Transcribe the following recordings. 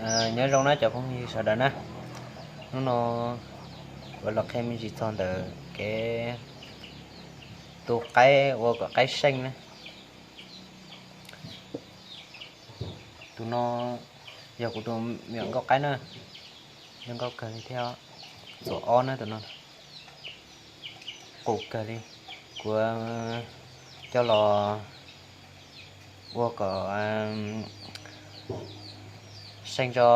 Nyob zoo na cov phooj ywg sawv daws na, hnub no kuv los qhia me ntsis txog ntawm kev tu qaib ua kom qaib seej na. Tus no yog kuv tus me nyuam nkauj qaib na, zoo nkauj kawg li thiab. Txuas ob na tus no, qus kawg li. Kuv coj los ua kom seej tso,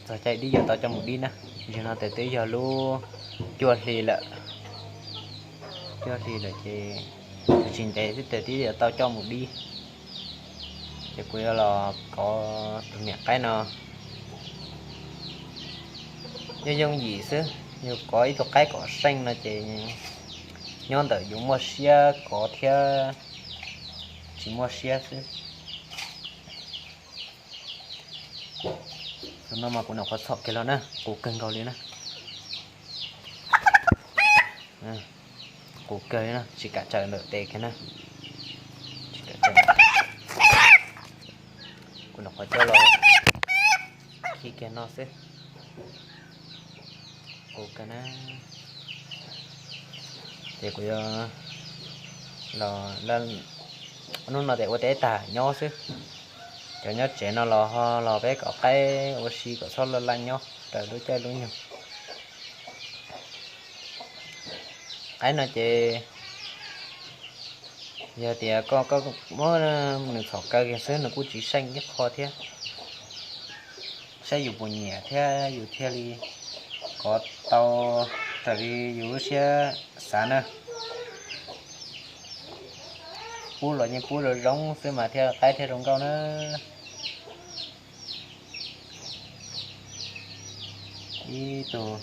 txog caij dib yuav tau coj mus dib na. Nim no tes twb yog lub cuaj hli lawm, cuaj hli lawm ces tsis ntev xwb tes twb yuav tau coj mus dib. Ces kuv yuav los kov tus niam qaib no. Yooj yooj yim xwb, yus kov ib tug qaib kom seej no ces nyob ntawm yus muaj siab kov thiab tsis muaj siab xwb. Tus no mas kuv nyuam qhuav txhom kiag los na, qus kawg nkaus li na. Qus kawg li na, tsis kam tsaws ntawm tes kiag na. Kuv nyuam qhuav coj los khi kiag no xwb. Qus kawg na. Ces kuv yuav los, hnub no tes ua teb tag nyob xwb. Cov nyob tsev no los ho los peb kom qaib ua si kom txhob laj laj nyob raws lub caij lub nyoog. Qaib no ces yog tias koj koj muab nws txhom kaw kiag xwb nws kuj tsis seej ib qho thiab. Saib yus puas nyiam thiab yus thiaj li kov tau raws li yus lub siab xav na. Pub los yeej pub zoo zoo xwb mas thiaj qaib thiaj zoo nkauj na. Ib tug,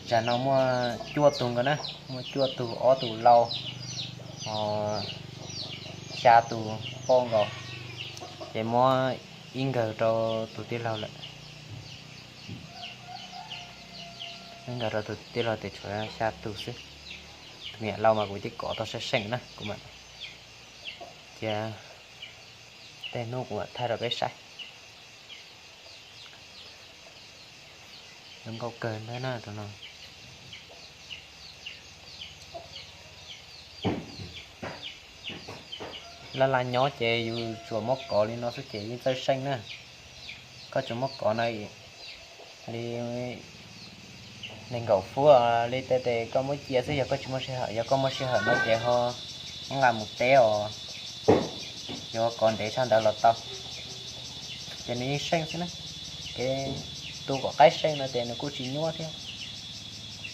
tsam no muaj cuaj tug nkaus na, muaj cuaj tug, ob tug lau, xya tug poj nkaus, ces muab ib nkawg rau tus tij laug lawm. Ib nkawg rau tus tij laug tes tshuav xya tug xwb. Tus me nyuam lau mas kuv twb kov tau seej seej na, kuv mam cia tej hnub kuv mam thaij rau peb saib. Zoo nkauj kawg ntag na tus no. Laj laj nyob ces yus tsuas muab kov li no xwb ces yeej txawj seej na. Koj tsuas muab kov no li nees nkaum fuab li tes tes koj muab cia xwb, yog koj tsis muaj sij hawm, yog koj muaj sij hawm no ces ho muab nqa mus teb os, yuav kov ntev tshaj ntawd los tau. Ces nws yeej seej xwb na. Kev tu kom qaib seej no ces nws kuj tsis nyuaj thiab,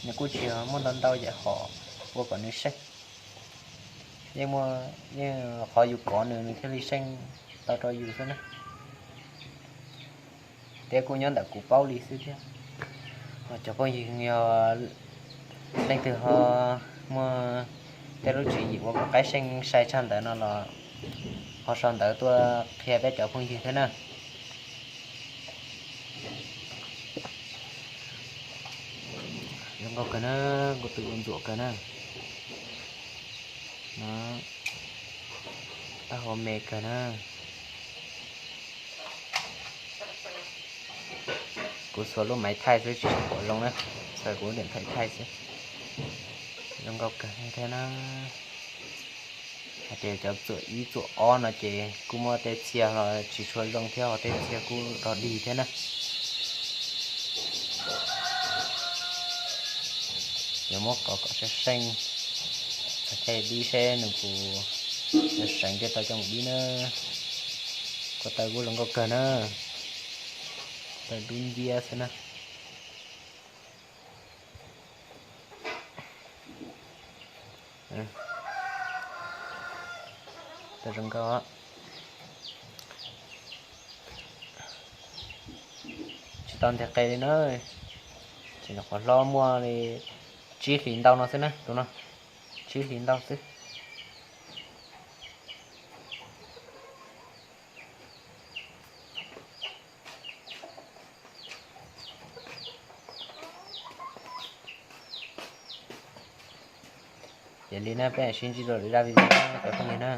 nws kuj tsis muaj ntau ntau yam hom ua kom nws seej. Yeej muaj, yeej qhov yus kov nws nws thiaj li seej tau rau yus xwb na. Thiab kuj nyob ntawm kuv paub li xwb thiab. Cov phooj ywg yog leej twg ho muaj tej lub tswv yim ua kom qaib seej sai tshaj ntawd no los ho sau ntawv tuaj qhia peb cov phooj ywg thiab na. Zoo nkauj kawg na, kuv tus ua ntxuam kawg na. Taub hau me kawg na. Kuv xuas lub maiv thaij xwb tsis pom zoo na, txhawm kuv lub niam thaij thaij xwb. Zoo nkauj kawg thiab na. Hais tias cov txuam ib txuam ob no ces kuj muaj tej txhia los tsis tshua zoo thiab, ho tej txhia kuj rog dig thiab na. Yuav muab kov kom seej seej, txog caij dib seb nws puas yuav seev thiaj tau coj mus dib na. Ko taw kuj zoo nkauj kawg na, taw dub nciab xwb na. Taw zoo nkauj. Tsis tau nteg qe li na, tseem nyuam qhuav hlob muaj li tsib hlis ntau no xwb na, tus no tsib hlis ntau xwb. Ces li na peb sib ntsib dua lwm zaj video cov phooj ywg na.